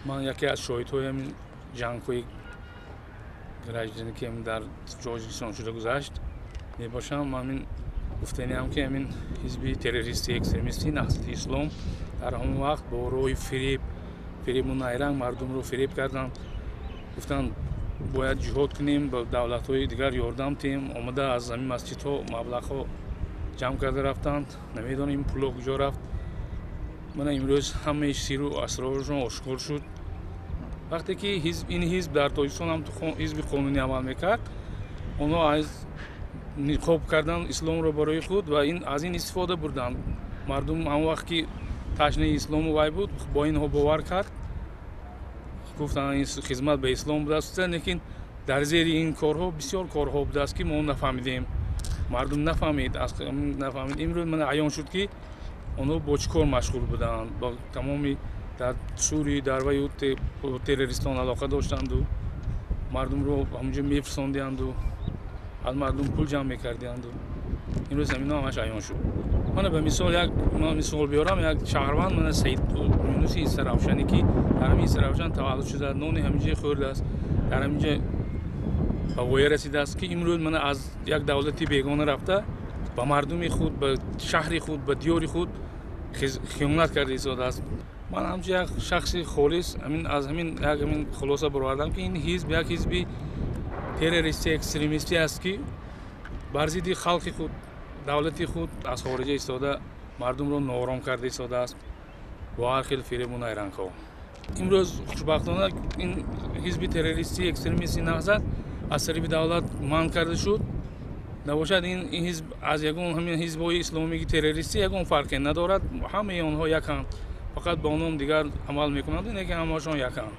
Ман яке аз шоҳидҳои ҳамин ҷангҳои гражданӣ, ки дар Тоҷикистон шуда гузашт, мебошам. Ҳамин гуфтаниам, ки ҳамин ҳизби террористӣ, экстремистӣ Наҳзати Ислом дар ҳамон вақт бо роҳи фиреб, фиребу найранг мардумро фиреб карданд. Гуфтанд, бояд ҷиҳод кунем, ба давлатҳои дигар ёрдам диҳем. Омада аз ҳамин масҷидҳо маблағҳо ҷамъ карда рафтанд. Намедонем, ин пулҳо куҷо рафт. Мана имрӯз ҳамаи сиру асроршон ошкор шуд. Вақте ки ин ҳизб дар Тоҷикистон ҳам ҳизби қонунӣ амал мекард, онҳо аз ниқоб кардан исломро барои худ ва аз ин истифода бурданд. Мардум ҳамон вақт, ки ташнаи ислому вай буд, бо инҳо бовар кард, гуфтанд, ин хизмат ба ислом будааст. Лекин дар зери ин корҳо бисёр корҳо будааст, ки мо нафаҳмидем, мардум нафаҳмид, нафаҳмид. Имрӯз мана аён шуд, ки онҳо бо чӣ кор машғул буданд. Бо тамоми дар Сурии дар ваю террористон алоқа доштанду мардумро ҳамонҷо мефирсондианду аз мардум пул ҷамъ мекардианду. Имрӯз ҳамино ҳамаш аён шуд. Мана ба мисол як ман мисол биёрам: як шаҳрванд, мана Саид Юнуси Истаравшанӣ, ки дар ҳамин Истаравшан таваллуд шуда, нони ҳаминҷо хӯрдааст, дар ҳаминҷо ба воя расидааст, ки имрӯз мана аз як давлати бегона рафта, ба мардуми худ, ба шаҳри худ, ба диёри худ хиёнат карда истодааст. Ман ҳамчун як шахси холис ҳамин аз ҳамин як ҳамин хулоса баровардам, ки ин ҳизб як ҳизби террористӣ, экстремистӣ аст, ки бар зидди халқи худ, давлати худ аз хориҷа истода мардумро ноором карда истодааст бо ҳар хел фиребу найрангҳо. Имрӯз хушбахтона ин ҳизби террористӣ, экстремисти Наҳзат аз тарафи давлат манъ карда шуд. Набошад, ин ҳизб аз ягон ҳамин ҳизбҳои исломии террористӣ ягон фарқе надорад. Ҳамаи онҳо яканд, фақат бо ном дигар амал мекунанд, лекин ҳамаашон яканд.